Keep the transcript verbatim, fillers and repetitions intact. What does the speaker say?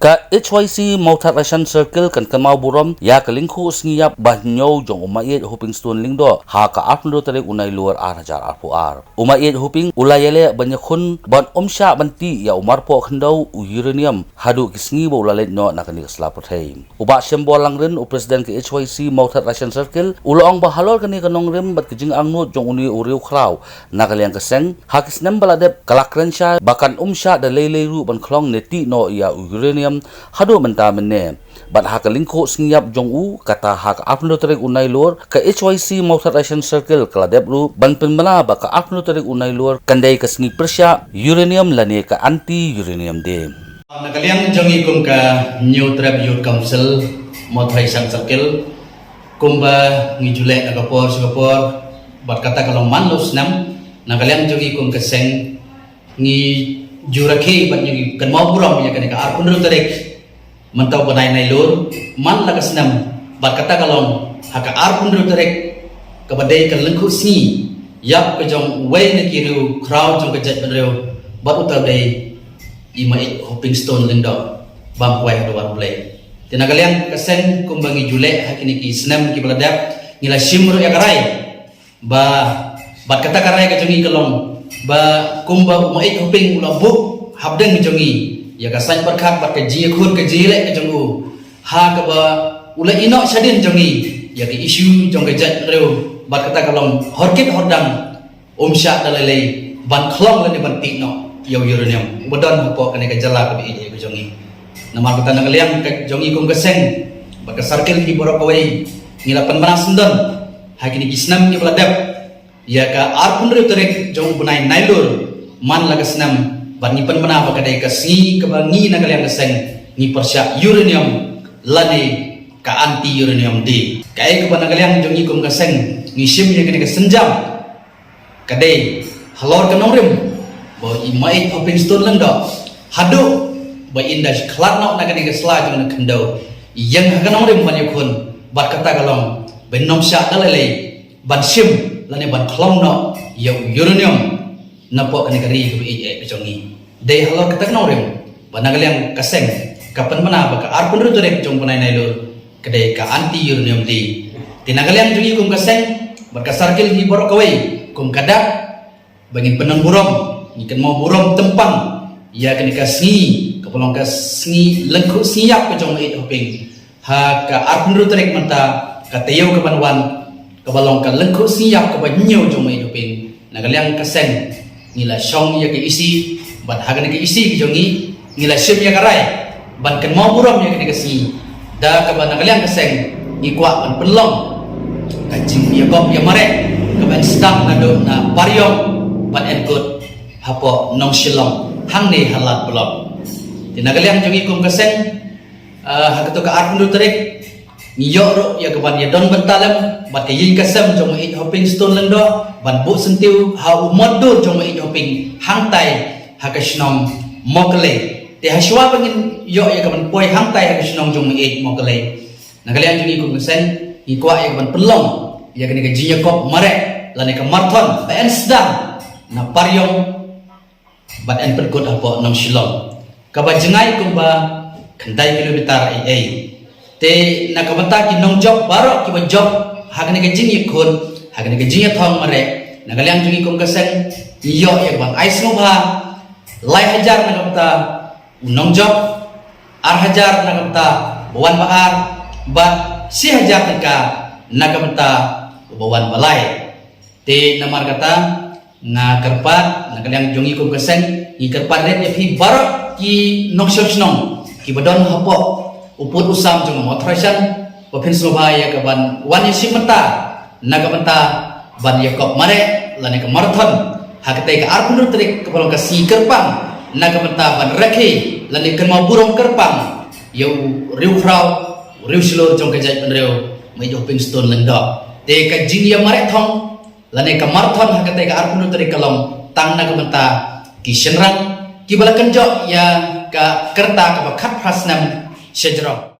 Ka H Y C Mawthadraishan Circle kan kynmaw burom ïa ka lyngkhuh sngi ïap ba hynñiew jong u Maieit Hopingstone Lyngdoh ha ka arphew hynriew tarik u Nailur ar hajar arphew ar. U Maieit Hoping u la ïaleh ban ïakhun ban ym shah ban tih ïa u marpoh khyndew u uranium haduh ki sngi ba u la leit noh na kane ka sla pyrthei. U Bah Shembor Langrin, u President ka H Y C Mawthadraishan Circle, u la ong ba halor kane ka nongrim bad ka jingangnud jong une u riewkhraw na ka liang ka seng, ha ki snem ba la dep ka la kren shai ba kan ym shah da lei lei ruh ban khlong ne tih noh ïa u uranium haduh mynta mynne. Bad ha ka lyngkhuh sngi ïap jong u, kata ha ka arphew hynriew tarik u Nailur, ka H Y C Mawthadraishan Circle ka la dep ruh ban pynbna ba ka arphew hynriew tarik u Nailur kan dei ka sngi pyrshah uranium lane ka Anti Uranium Day. Na ka liang jong ngi kum ka Hynñiewtrep Youth Council Mawthadraishan Circle, kumba ngi ju leh na ka por sha ka por, bad kata ka long man la u snem, na ka liang jong ngi kum ka seng, ngi ju rakhe bad ngi kynmaw burom ïa kane ka arphew hynriew tarik mynta u bnai Nailur man la ka snem, bad kata ka long ha ka arphew hynriew tarik kaba dei ka lyngkhuh sngi ïap ka jong uwei na ki riewkhraw jong ka jaitbynriew, bad uta u dei i Maieit Hopingstone Lyngdoh, bam kwai ha Dwar Blei. Te na ka liang ka seng kumba ngi ju leh ha kine ki snem kiba la dep, ngi la shim ruh ïa ka rai ba, bad kata ka rai ka jong ngi ka long ba kumba u Maieit Hoping u la buh hapdeng jong ngi ïa ka saiñ pyrkhat bad ka jingïakhun ka jingïaleh ka jong u, ha kaba u la ïehnoh shadien jong ngi ïa ka issue jong ka jaitbynriew, bad kata ka long horkit hordang ym shah da lei lei ban khlong lane ban tih noh ïa u uranium uba don hapoh kane ka jylla kaba ïeit ka jong ngi. Namar kata na ka liang ka jong ngi kum ka seng bad ka circle hi baroh kawei, ngi la pynbna syndon ha kine ki snem kiba la dep ïa ka arphew hynriew tarik jong u bnai Nailur man la ka snem, bad ngi pynbna ba ka dei ka sngi kaba ngi na ka liang ka seng ngi pyrshah uranium lane ka Anti Uranium Day. Kaei kaba na ka liang jong ngi kum ka seng ngi shim ïa kane ka sienjam ka dei halor ka nongrim ba i Maieit Hopingstone Lyngdoh haduh ba in da khlad noh na kane ka sla jong u khyndew, i ïeng ha ka nongrim ban ïakhun, bad kata ka long ba in ym shah da lei lei ban shim lane ban khlong noh ïa u uranium napoh kane ka ri kaba ïeit ka jong ngi. Dei halor kata ka nongrim ba na ka liang ka seng ka pynbna ba ka arphew hynriew tarik jong u bnai Nailur ka dei ka Anti Uranium Day. Te na ka liang jong ngi kum ka seng bad ka circle hi baroh kawei, kum ka dak ba ngin pynbna burom, ngin kynmaw burom tympang ïa kane ka sngi kaba long ka sngi lyngkhuh sngi ïap ka jong u Maieit Hoping ha ka arphew hynriew tarik mynta, ka taïew kaban wan, kaba long ka lyngkhuh sngi ïap kaba hynñiew jong u Maieit Hoping. Na ka liang ka seng ngi la shong ïa ka isi, bad ha kane ka isi ka jong ngi ngi la shim ïa ka rai ban kynmaw burom ïa kane ka sngi, da kaba na ka liang ka seng ngi kwah ban pynlong ka jingïakop ïamareh kaba yn sdang naduh na Pariong bad yn kut hapoh Nongshillong hangne ha Lad Block. Te na ka liang jong ngi kum ka seng, ah, ha kato ka arphew hynriew tarik ngi ïoh ruh ïa kaban ïadon bynta lem bad ka ïing ka sem jong u Maieit Hopingstone Lyngdoh ban buh syntiew ha u mot dur jong u Maieit Hoping hangtai ha ka shnong Mawkyllei. Te ha shuwa ba ngin ïoh ïa kaban poi hangtai ha ka shnong jong u Maieit Mawkyllei, na ka liang jong ngi kum ka seng ngi kwah ïa kaban pynlong ïa kane ka jingïakop mareh lane ka marathon ba yn sdang na Pariong bad yn pynkut hapoh Nongshillong, kaba jngai kumba khyndai kilometer ei ei. Te na ka bynta ki nongjop baroh kiba jop ha kane ka jingïakhun, ha kane ka jingïathong mareh, na ka liang jong ngi kum ka seng ngi ïoh ïa kaban ai sngewbha lai hajar na ka bynta u nongjop, ar hajar na ka bynta uba wan ba ar, bad shi hajar tyngka na ka bynta uba wan ba lai. Te namar kata nga kyrpad na ka liang jong ngi kum ka seng, ngi kyrpad rit ïa phi baroh ki nongshong shnong kiba don hapoh u pud u sam jong u Mawthadraishan, ba phin sngewbha ïa kaban wan ïashim bynta na ka bynta ban ïakop mareh lane ka marathon ha katei ka arphew hynriew tarik kaba long ka sngi kyrpang, na ka bynta ban rakhe lane kynmaw burom kyrpang ïa u riewkhraw, u riewshlur jong ka jaitbynriew Maieit Hopingstone Lyngdoh. Te ka jingïamareh thong lane ka marathon ha katei ka arphew hynriew tarik ka long tang na ka bynta ki shynrang kiba la kynjoh ïa ka rta kaba khatphra snem shajrong.